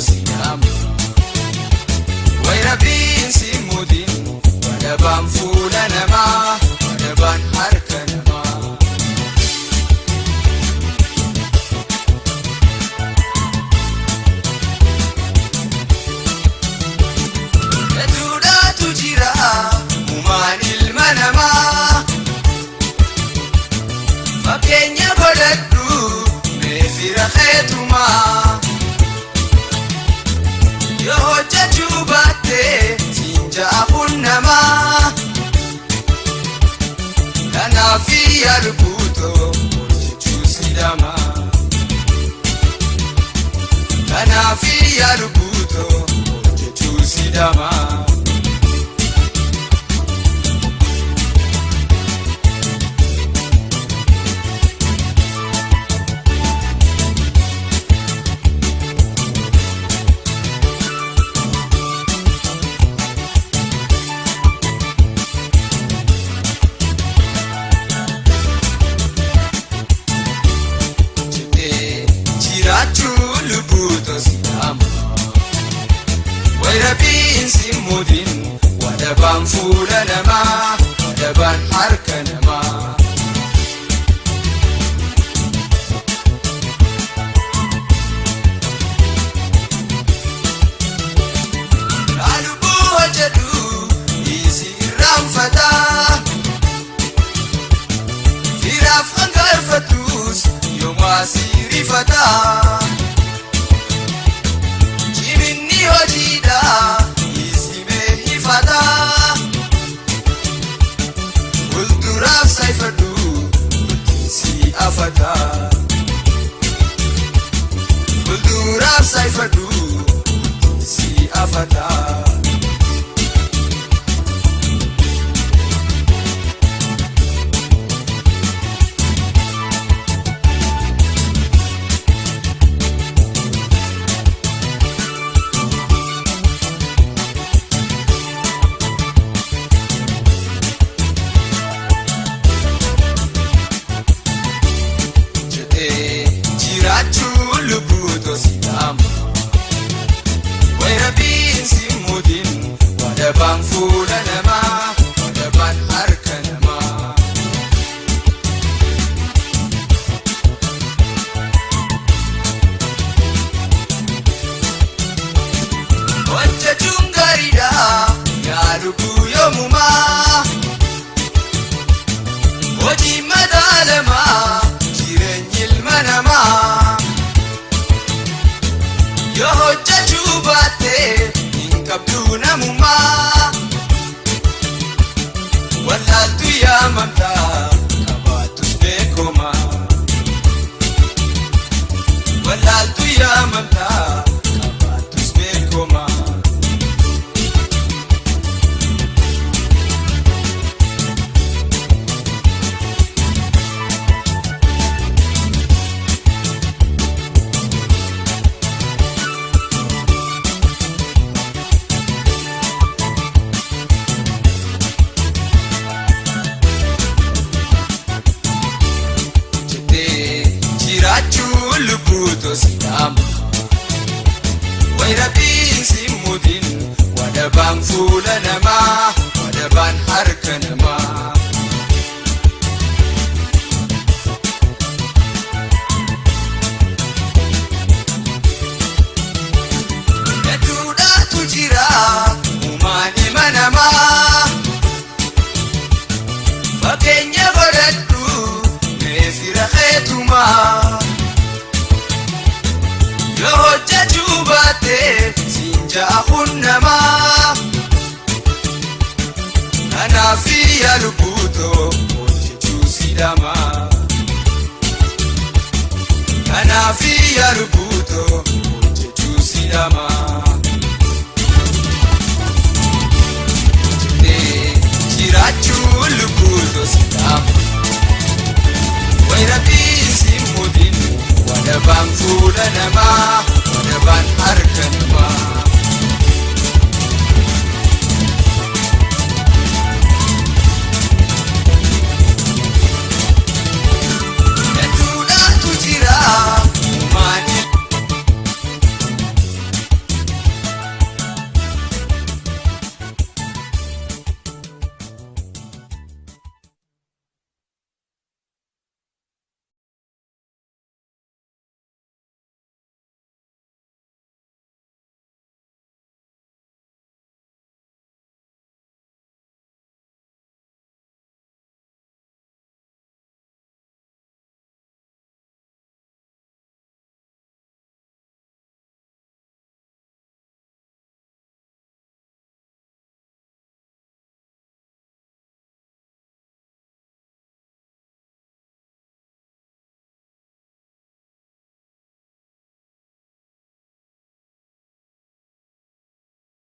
Sidaama. Wayirabbiin si muudin wadabaan fuula namaa wadabaan harka namaa. Hedduudhaatu jira uumaan ilma namaa. Fakkeenya godhadhu mee fira keetumaa. Yoo hojjechuu baatte siin ja'a kun namaa. Kanaaf yaalukuutoo hojjechuu sidama. Kanaaf yaalukuutoo hojjechuu sidama. Jettee jiraachuu lubbuutoo sidama. Wayirabbiin si muudin wadabaan fuula namaa wadabaan harka namaa. Kaalubbuu hojjedhu dhiisi irraanfataa. Firaaf hangaarfattus yoomaa si rifataa. Ciminni hojiidha dhiisimee ifataa. Fuulduraaf saayifadhu bultiin si afataa. Fuulduraaf saayifadhu bultiin si afataa. Jettee jiraachuu lubbuutoo sidaama. Wayirabbiin si muudin wadabaan fuula namaa wadabaan harka namaa. Hojjechuun gaariidha yaa lubbuu yoomumaa. Hojii madaalamaa jireenyi ilma namaa. Yoo hojjechuu baatte hin qabdu namummaa. Wallaaltu yaamamtaa qabaattus beekumaa. Wallaaltu yaamamtaa qabaattus beekumaa. Jettee jiraachuu lubbuutoo sidaama. Wayirabbiin si muudin wadabaan fuula namaa wadabaan harka namaa. Hedduudhaatu jira uumaan ilma namaa. Fakkeenya godhadhu mee fira keetumaa. Yoo hojjechuu baatte siin ja'a kun namaa. Kanaaf yaalukuutoo hojjechuu sidama. Kanaaf yaalukuutoo hojjechuu sidama. Jettee jiraachuu lubbuutoo sidama. Wayirabbiin si muudin wadabaan fuula namaa